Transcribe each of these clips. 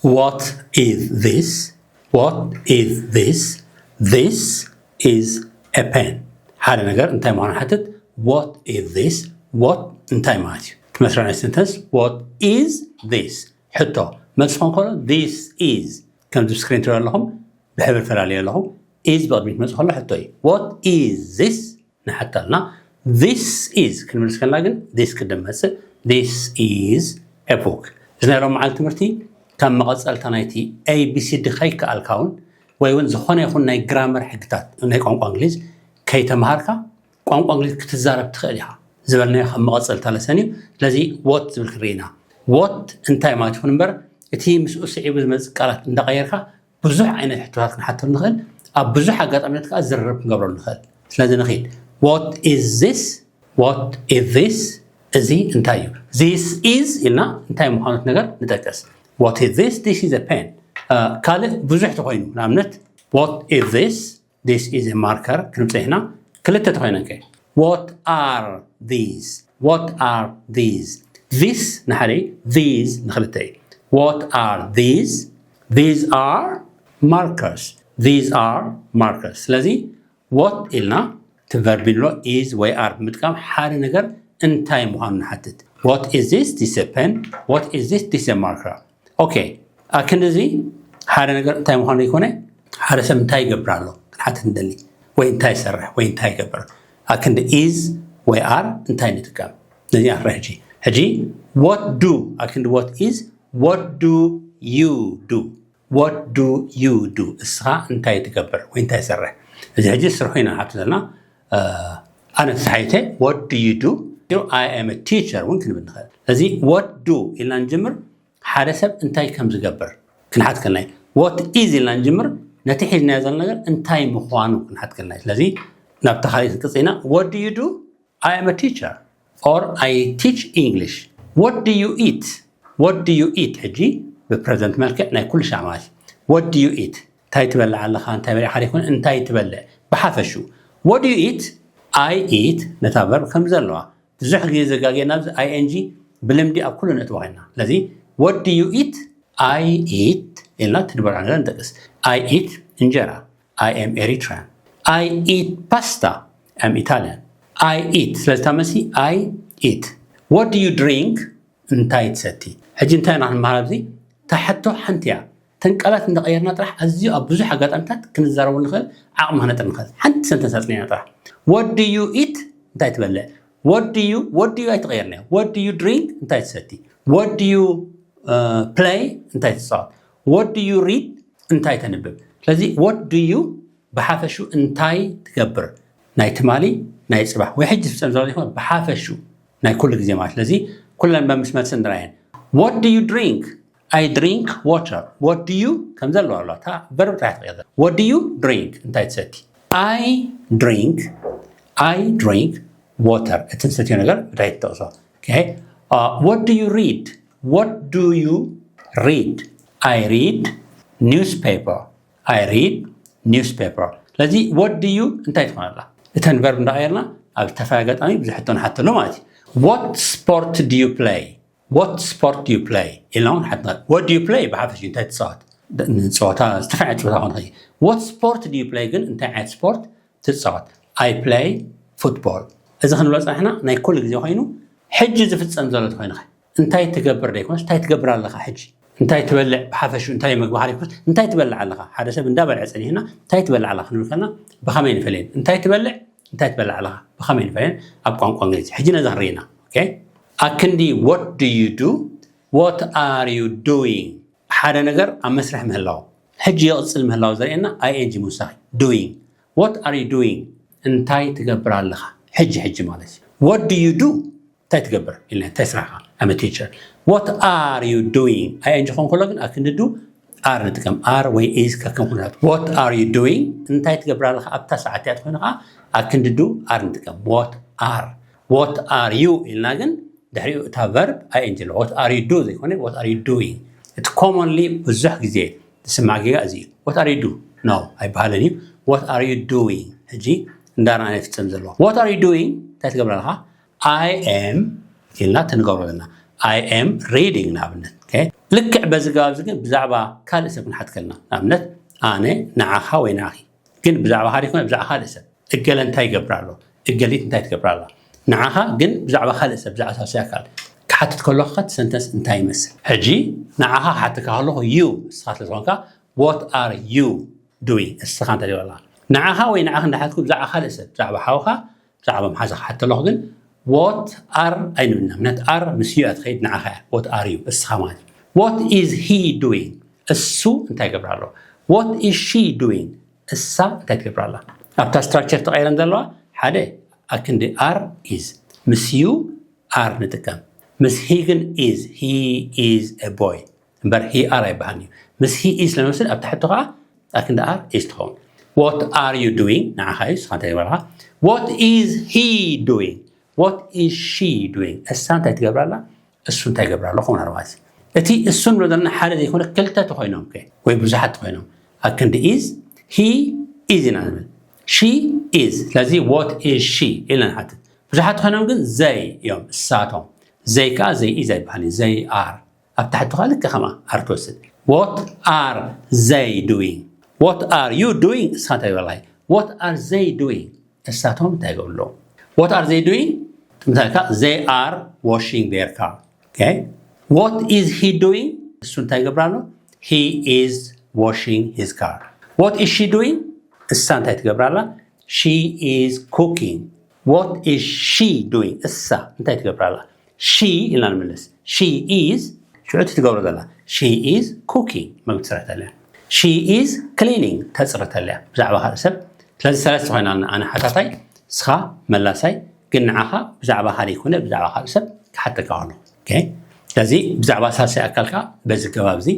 What is this? What is this? This is a pen. ሓደ ነገር እንታይ ምዃኑ ሓትት። What is this? What እንታይ ማለት እዩ? እቲ መስርሕ ናይ sentence what is this? ሕቶ። መልሲ ክኾን ከሎ this is፣ ከምዚ ኣብ ስክሪን ትሪኦ ኣለኹም፣ ብሕብሪ ፈላልዮ ኣለኹ። Is ብቕድሚት መጽእ ከሎ ሕቶ እዩ። What is this? ንሓተልና። This is ክንብል ከለና ግን this ቅድም መጽእ። This is a book። እዚ ናይ ሎም መዓልቲ ትምህርቲ ካብ መቐጸልታ ናይቲ ኤ ቢ ሲ ዲ ከይከኣልካ እውን፣ ወይ እውን ዝኾነ ይኹን ናይ ግራመር ሕግታት ናይ ቋንቋ እንግሊዝ ከይተምሃርካ ቋንቋ እንግሊዝ ክትዛረብ ትኽእል ኢኻ ዝበልናዮ ካብ መቐጸልታ ለሰን እዩ። ስለዚ what ዝብል ክንርኢ ኢና። What እንታይ ማለት ይኹን እምበር እቲ ምስኡ ስዒቡ ዝመጽእ ቃላት እንዳቐየርካ ብዙሕ ዓይነት ሕቶታት ክንሓተሉ ንኽእል። ኣብ ብዙሕ ኣጋጣሚታት ከዓ ዝርርብ ክንገብረሉ ንኽእል። ስለዚ ንኺድ። What is this? What is this? እዚ እንታይ እዩ? This is ኢልና እንታይ ምዃኑ እቲ ነገር ንጠቅስ። What is this? This is a pen። ካልእ ብዙሕ ተኾይኑ ንኣብነት what is this? This is a marker ክንብል ጸኒሕና። ክልተ ተኾይነን ከ? What are these? What are these? This ንሓደ እዩ፣ these ንክልተ እዩ። What are these? These are markers. These are markers። ስለዚ what ኢልና እቲ verb ንብሎ is ወይ are ብምጥቃም ሓደ ነገር እንታይ ምዃኑ ንሓትት። What is this? This a pen። What is this? This a marker። ኦኬ፣ ኣክንዲ እዚ ሓደ ነገር እንታይ ምዃኑ ዘይኮነ ሓደ ሰብ እንታይ ይገብር ኣሎ ክንሓትት ንደሊ፣ ወይ እንታይ ይሰርሕ ወይ እንታይ ይገብር። ኣክንዲ is ወይ are እንታይ ንጥቀም? ነዚኣ ንርኢ ሕጂ። ሕጂ what do፣ ኣክንዲ what is what do you do? What do you do? እስኻ እንታይ ትገብር ወይ እንታይ ትሰርሕ? እዚ ሕጂ ስርሑ ኢና ንሓቶ ዘለና። ኣነ ተሳሒተ what do you do? I am a teacher እውን ክንብል ንኽእል። እዚ what do ኢልና ንጅምር ሓደ ሰብ እንታይ ከም ዝገብር ክንሓት ከለና እዩ። What is ኢልና ንጅምር ነቲ ሒዝናዮ ዘለና ነገር እንታይ ምዃኑ ክንሓት ከለና እዩ። ስለዚ ናብታ ካልእ ክንቅጽል ኢና። What do you do? I am a teacher or I teach English. What do you eat? What do you eat? ሕጂ ብፕረዘንት መልክዕ ናይ ኩሉ ሻዕ ማለት እዩ። What do you eat? እንታይ ትበልዕ ኣለኻ? እንታይ በሊዕካ ደይኮነ እንታይ ትበልዕ? ብሓፈሹ What do you eat? I eat ነታ verb ከም ዘለዋ ብዙሕ ግዜ ዘጋግየና ኣብዚ I N G ብልምዲ ኣብ ኩሉ ነእትዋ ኮይና። ስለዚ What do you eat? I eat ኢልና ትንበልዖ ነገር ንጠቅስ። I eat እንጀራ። I am Eritrean። I eat pasta። I am Italian። I eat ስለዚ እታ መልሲ I eat። What do you drink? እንታይ ትሰቲ? ሕጂ እንታይ ኢና ክንመሃር ኣብዚ? እታ ሕቶ ሓንቲ እያ። እተን ቃላት እንዳቐየርና ጥራሕ ኣዝዩ ኣብ ብዙሕ ኣጋጣሚታት ክንዛረቡ ንኽእል፣ ዓቕሚ ክነጥር ንኽእል። ሓንቲ ሰንተንስ ኣጽኒዕና ጥራሕ። What do you eat? እንታይ ትበልዕ? What do you what do you ኣይትቐየርናዮ። What do you drink? እንታይ ትሰቲ? What do you play? እንታይ ትጻወት? What do you read? እንታይ ተንብብ? ስለዚ what do you ብሓፈሹ እንታይ ትገብር? ናይ ትማሊ፣ ናይ ጽባሕ ወይ ሕጂ ዝፍጸም ዘሎ ዘይኮነ ብሓፈሹ ናይ ኩሉ ግዜ ማለት። ስለዚ ኩለን በምስ መልሲ ንርኣየን። What do you drink? I drink water። What do you ከም ዘለዎ ኣሎ። እታ verb ጥራሕ ትቕየር። What do you drink? እንታይ ትሰቲ? I drink I drink water። እቲ ዝሰትዮ ነገር እንታይ ትጠቕሶ? Okay. What do you read? What do you read? I read newspaper። I read newspaper። ስለዚ what do you እንታይ ትኾን ኣላ? እተን verb እንዳቐየርና ኣብ ዝተፈላለዩ ኣጋጣሚ ብዙሕ ሕቶ ንሓተሉ ማለት እዩ። What sport do you play? What sport do you play? ኢልና እውን ሓትና። What do you play? ብሓፈሽ እንታይ ትጻወት? ንጸወታ፣ ዝተፈላለዩ ጸወታ ክኾን ይኽእል። What sport do you play ግን እንታይ ዓይነት ስፖርት ትጻወት? I play football። እዚ ክንብሎ ጸኒሕና ናይ ኩሉ ግዜ ኮይኑ ሕጂ ዝፍጸም ዘሎ ተኾይኑ ኸ እንታይ ትገብር ደይኮነስ እንታይ ትገብር ኣለኻ ሕጂ? እንታይ ትበልዕ ብሓፈሹ እንታይ መግቢ ሃሪኩስ እንታይ ትበልዕ ኣለኻ? ሓደ ሰብ እንዳበልዐ ጸኒሕና እንታይ ትበልዕ ኣለኻ ክንብል ከለና ብኸመይ ንፈልየን? እንታይ ትበልዕ እንታይ ትበልዕ ኣለኻ? ብኸመይ ንፈልየን? ኣብ ቋንቋ እንግሊዝ። ሕጂ ነዚ ክንርኢ ኢና። Okay? ኣክንዲ what do you do? What are you doing? ሓደ ነገር ኣብ መስርሕ ምህላው ሕጂ ይቕጽል ምህላው ዘርእየና I N G ምውሳኽ። Doing። What are you doing? እንታይ ትገብር ኣለኻ? ሕጂ ሕጂ ማለት እዩ። What do you do? እንታይ ትገብር ኢልና እንታይ ስራሕካ? I'm a teacher። What are you doing? I N G ክኾን ከሎ ግን ኣክንዲ do are ንጥቀም። Are ወይ is ከከም ኩነታት። What are you doing? እንታይ ትገብር ኣለኻ ኣብታ ሰዓት እያ ተኾይኑ ከዓ ኣክንዲ do are ንጥቀም። What are what are you ኢልና ግን ድሕሪኡ እታ verb I N G ኣለዎ። What are you do ዘይኮነ what are you doing? እቲ commonly ብዙሕ ግዜ ዝስማዕ ጌጋ እዚ እዩ። What are you do? No ኣይበሃልን እዩ። What are you doing? ሕጂ እንዳረኣና ይፍጸም ዘለዎ። What are you doing? እንታይ ትገብር ኣለኻ? I am ኢልና ትንገብሮ ዘለና። I am reading ንኣብነት። Okay? ልክዕ በዚ ገባብ እዚ ግን ብዛዕባ ካልእ ሰብ ክንሓት ከለና፣ ንኣብነት ኣነ ንዓኻ ወይ ንዓኺ፣ ግን ብዛዕባ ሓደ ይኮነ ብዛዕባ ካልእ ሰብ፣ እገለ እንታይ ይገብር ኣሎ፣ እገሊት እንታይ ትገብር ኣላ። ንዓኻ ግን ብዛዕባ ካልእ ሰብ፣ ብዛዕባ ሳልሳይ ኣካል ክሓትት ከለኹ ከ እቲ ሰንተንስ እንታይ ይመስል? ሕጂ ንዓኻ ክሓተካ ከለኹ you ንስኻ ስለ ዝኾንካ what are you doing? እስኻ እንታይ ትብል ኣለኻ? ንዓኻ ወይ ንዓኺ እንዳሓትኩ ብዛዕባ ካልእ ሰብ፣ ብዛዕባ ሓውኻ፣ ብዛዕባ መሓዛ ክሓት ከለኹ ግን what are ኣይንብልና። ምክንያቱ are ምስ you እያ ትኸይድ፣ ንዓኻ እያ። What are you? እስኻ ማለት እዩ። What is he doing? እሱ እንታይ ይገብር ኣሎ? What is she doing? እሳ እንታይ ትገብር ኣላ? ኣብታ ስትራክቸር ተቐይረን ዘለዋ ሓደ ኣክንዲ are is። ምስ you are ንጥቀም። ምስ he ግን is። He is a boy እምበር he are ኣይበሃልን እዩ። ምስ he is ለመስል ኣብ ታሕቱ ከዓ ኣክንዲ are is ትኸውን። What are you doing? ንዓኻ እዩ፣ ንስኻ እንታይ ትገብር ኣለኻ? What is he doing? What is she doing? እሳ እንታይ ትገብር ኣላ? እሱ እንታይ ይገብር ኣሎ? ከምኡ ናርባት እቲ እሱ ንብሎ ዘለና ሓደ ዘይኮነ ክልተ ተኮይኖም ከ ወይ ብዙሓት ተኮይኖም ኣክንዲ is he is ኢና ንብል። She is። ስለዚ what is she ኢልና ንሓትት። ብዙሓት ተኮይኖም ግን they እዮም፣ እሳቶም። They ከዓ they is ኣይበሃል እዩ፣ they are። ኣብ ታሕቲ ከዓ ልክ ከማ are ትወስድ። What are they doing? What are you doing? እሳ እንታይ ይበልካ? What are they doing? እሳቶም እንታይ ይገብሩ ኣለዉ? What are they doing? ምሳሌ they are washing their car። Okay? What is he doing? እሱ እንታይ ይገብር ኣሎ? He is washing his car። What is she doing? እሳ እንታይ ትገብር ኣላ? She is cooking። What is she doing? እሳ እንታይ ትገብር ኣላ? She ኢልና ንምልስ። She is ሽዑ እቲ ትገብሮ ዘላ she is cooking፣ መግቢ ትሰርሕ ተለያ። She is cleaning፣ ተፅሪ ተለያ ብዛዕባ ካልእ ሰብ። ስለዚ ሰለስተ ኮይና ኣነ ሓታታይ፣ ንስኻ መላሳይ፣ ግን ንዓኻ ብዛዕባ ካልእ ይኮነ ብዛዕባ ካልእ ሰብ ክሓተካ ከሎ። Okay? ስለዚ ብዛዕባ ሳልሳይ ኣካልካ በዚ ገባብ እዚ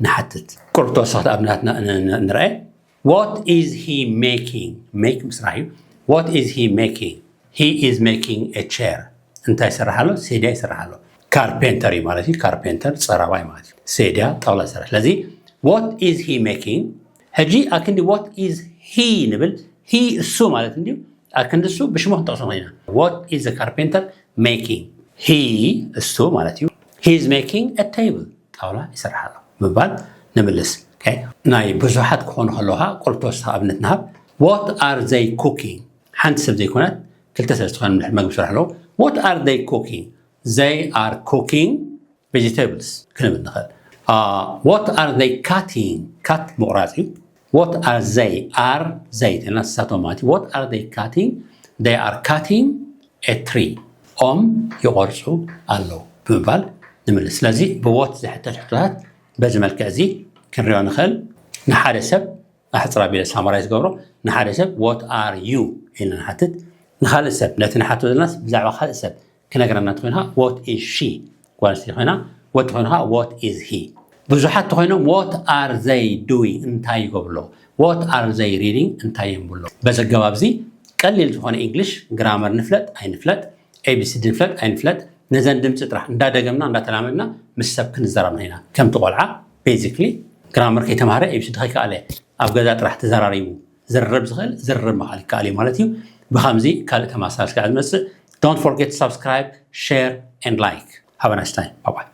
ንሓትት። ቁሩብ ተወሰኽቲ ኣብነታት ንርአ። What is he making? Make ምስራሕ እዩ። What is he making? He is making a chair። እንታይ ይሰርሕ ኣሎ? ሴድያ ይሰርሕ ኣሎ። ካርፔንተር እዩ ማለት እዩ። ካርፔንተር ፀራባይ ማለት እዩ። ሴድያ ጣውላ ይሰርሕ። ስለዚ what is he making? ሕጂ ኣክንዲ what is he ንብል። He እሱ ማለት እንድዩ። ኣክንዲ እሱ ብሽሙ ክንጠቕሶ ኮይና። What is the carpenter making? He እሱ ማለት እዩ። He is making a table። ጣውላ ይሰርሕ ኣሎ ምባል ንምልስ። Okay? ናይ ብዙሓት ክኾኑ ከለኻ ቁሩብ ተወሳኺ ኣብነት ንሃብ። What are they cooking? ሓንቲ ሰብ ዘይኮነት ክልተ ሰብ ዝኾነ መግቢ ይሰርሑ ኣለዉ። What are they cooking? They are cooking vegetables ክንብል ንኽእል። What are they cutting? Cut ምቑራፅ እዩ። What are they? Are they ተና ንሳቶም ማለት እዩ። What are they cutting? They are cutting a tree። ኦም ይቆርፁ ኣለዉ ብምባል ንምልስ። ስለዚ ብ what ዝሕተት ሕቶታት በዚ መልክዕ እዚ ክንሪኦ ንኽእል። ንሓደ ሰብ ኣሕፅር ኣቢለ ሳማራይዝ ገብሮ። ንሓደ ሰብ what are you ኢልና ንሓትት። ንኻልእ ሰብ ነቲ ንሓቶ ዘለናስ ብዛዕባ ካልእ ሰብ ክነግረና እንተኮይኑ ከዓ what is she? ጓል ኣንስተይቲ ኮይና። ወዲ ኮይኑ ከዓ what is he? ብዙሓት ተኮይኖም what are they doing? እንታይ ይገብሩ ኣለዉ? What are they reading? እንታይ የንብቡ ኣለዉ? በዚ ኣገባብ እዚ ቀሊል ዝኾነ ኢንግሊሽ ግራመር ንፍለጥ ኣይንፍለጥ፣ ኤቢሲዲ ንፍለጥ ኣይንፍለጥ፣ ነዘን ድምፂ ጥራሕ እንዳደገምና እንዳተላመድና ምስ ሰብ ክንዘራብ ኢና። ከምቲ ቆልዓ ቤዚክሊ ግራመር ከይተማሃረ ኤቢሲዲ ከይከኣለ ኣብ ገዛ ጥራሕ ተዘራሪቡ ዝርርብ ዝኽእል ዝርርብ ምኽኣል ይከኣል እዩ ማለት እዩ። ብኸምዚ ካልእ ተመሳሳሊ ስጋዕ ዝመፅእ። Don't forget to subscribe, share and like. Have a nice time. Bye bye.